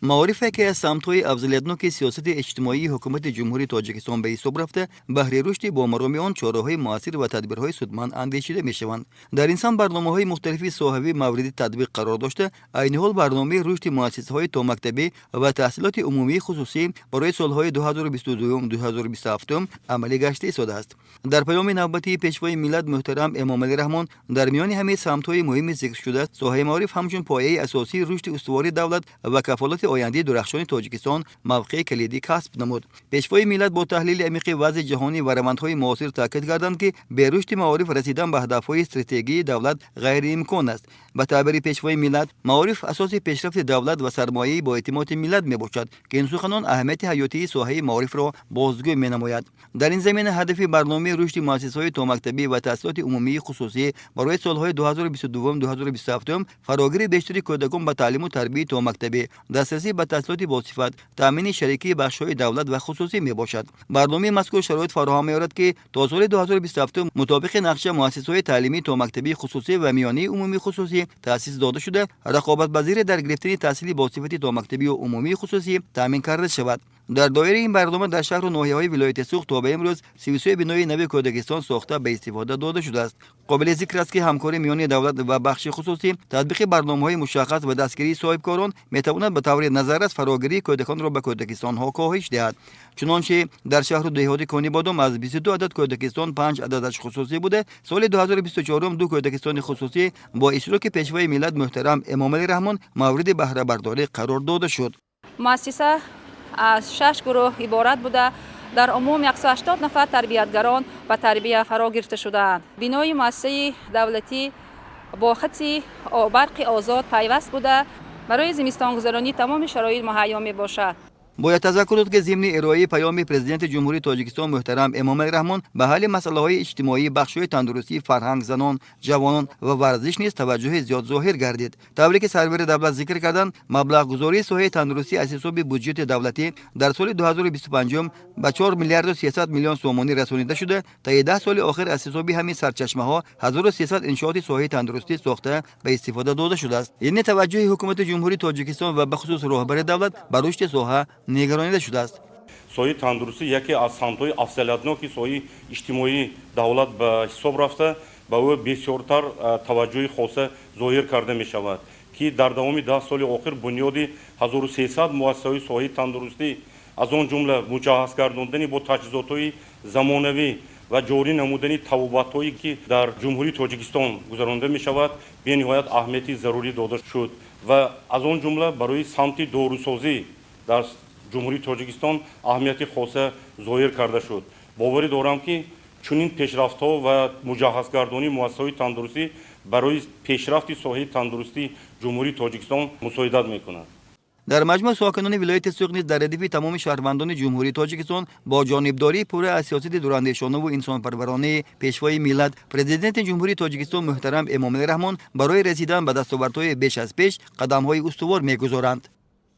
Маориф яке аз самтҳои афзалиятноки сиёсати иҷтимоии Ҳукумати Ҷумҳурии Тоҷикистон ба ҳисоб рафта, баҳри рушди бомароми он чораҳои муассир ва тадбирҳои судманд андешида мешаванд. Дар ин самт барномаҳои мухталифи соҳавӣ мавриди татбиқ қарор дошта, айни ҳол барномаи рушди муассисаҳои томактабӣ ва таҳсилоти умумии хусусӣ барои солҳои 2022-2027 амалӣ гашта истодааст. Дар паёми навбатии Пешвои миллат муҳтарам Эмомалӣ Раҳмон дар миёни ҳамаи самтҳои муҳими зикршуда соҳаи маориф ҳамчун пояи асосии рушди устувори давлат ва кафолати ояндаи дурахшони Тоҷикистон мавқеи калидӣ касб намуд. Пешвои миллат бо таҳлили амиқи вазъи ҷаҳонӣ ва равандҳои муосир таъкид карданд, ки бе рушди маориф расидан ба ҳадафҳои стратегии давлат ғайриимкон аст. Ба таъбири Пешвои миллат, маориф асоси пешрафти давлат ва сармояи боэътимоди миллат мебошад, ки ин суханон аҳамияти ҳаётии соҳаи маорифро бозгӯ менамояд. Дар ин замина ҳадафи барномаи рушди муассисаҳои томактабӣ ва таҳсилоти умумии хусусӣ барои солҳои 2022-2027 фарогири бештари кӯдакон ба таълиму тарбияи томактабӣ, дастрасӣ ба таҳсилоти босифат, таъмини шарикии бахшҳои давлат ва хусусӣ мебошад. Барномаи мазкур шароит фароҳам меорад, ки то соли 2027 мутобиқи нақша муассисаҳои таълимии томактабии хусусӣ ва миёнаи умумии хусусӣ таъсис дода шуда, рақобатпазирӣ дар гирифтани таҳсили босифати томактабию умумии хусусӣ таъмин карда шавад. Дар доираи ин барнома дар шаҳру ноҳияҳои вилояти Суғд то ба имрӯз 33 бинои нави кӯдакистон сохта, ба истифода дода шудааст. Қобили зикр аст, ки ҳамкорӣ миёни давлат ва бахши хусусӣ, татбиқи барномаҳои мушаххас ва дастгирии соҳибкорон метавонад ба таври назаррас фарогирии кӯдаконро ба кӯдакистонҳо коҳиш диҳад. Чунончи, дар шаҳру деҳоти Конибодом аз 22 адад кӯдакистон панҷ ададаш хусусӣ буда, соли 2024 ду кӯдакистони хусусӣ бо иштироки Пешвои миллат муҳтарам Эмомалӣ Раҳмон мавриди баҳрабардорӣ қарор дода шуд. Муассиса аз шаш гурӯҳ иборат буда, дар умум 180 нафар тарбиятгарон ба тарбия фаро гирифта шудаанд. Бинои муассисаи давлатӣ бо хати барқи озод пайваст буда, барои зимистонгузаронӣ тамоми шароит муҳайё мебошад. Бояд тазаккур дод, ки зимни ироаи паёми Президенти Ҷумҳурии Тоҷикистон муҳтарам Эмомалӣ Раҳмон ба ҳалли масъалаҳои иҷтимоии бахшҳои тандурустӣ, фарҳанг, занон, ҷавонон ва варзиш низ таваҷҷӯҳи зиёд зоҳир гардид. Тавре ки сарвари давлат зикр карданд, маблағгузории соҳаи тандурустӣ аз ҳисоби буҷети давлатӣ дар соли 2025 ба 4 миллиарду 300 миллион сомонӣ расонида шуда, таи 10 соли охир аз ҳисоби ҳамин сарчашмаҳо 1300 иншооти соҳаи тандурустӣ сохта, ба истифода дода шудааст. Яъне таваҷҷӯҳи Ҳукумати Ҷумҳурии Тоҷикистон ва бахусус роҳбари давлат ба рушди соҳа нигаронида шудааст. Соҳаи тандурустӣ яке аз самтҳои афзалиятноки соҳаи иҷтимоии давлат ба ҳисоб рафта, ба ӯ бисёртар таваҷҷӯҳи хоса зоҳир карда мешавад, ки дар давоми 10 соли охир бунёди 1300 муассисаҳои соҳаи тандурустӣ, аз он ҷумла муҷаҳҳаз гардондани бо таҷҳизотҳои замонавӣ ва ҷорӣ намудани табобатҳое, ки дар Ҷумҳурии Тоҷикистон гузаронида мешавад, бениҳоят аҳамияти зарурӣ дода шуд ва аз он ҷумла барои самти дорусозӣ дар Ҷумҳурии Тоҷикистон аҳамияти хоса зоҳир карда шуд. Боварӣ дорам, ки чунин пешрафтҳо ва муҷаҳҳазгардонии муассисаҳои тандурустӣ барои пешрафти соҳаи тандурустии Ҷумҳурии Тоҷикистон мусоидат мекунад. Дар маҷмӯъ, сокинони вилояти Суғд низ дар радифи тамоми шаҳрвандони Ҷумҳурии Тоҷикистон бо ҷонибдории пурра аз сиёсати дурандешонаву инсонпарваронаи Пешвои миллат, Президенти Ҷумҳурии Тоҷикистон муҳтарам Эмомалӣ Раҳмон барои расидан ба дастовардҳои беш аз пеш қадамҳои устувор мегузоранд.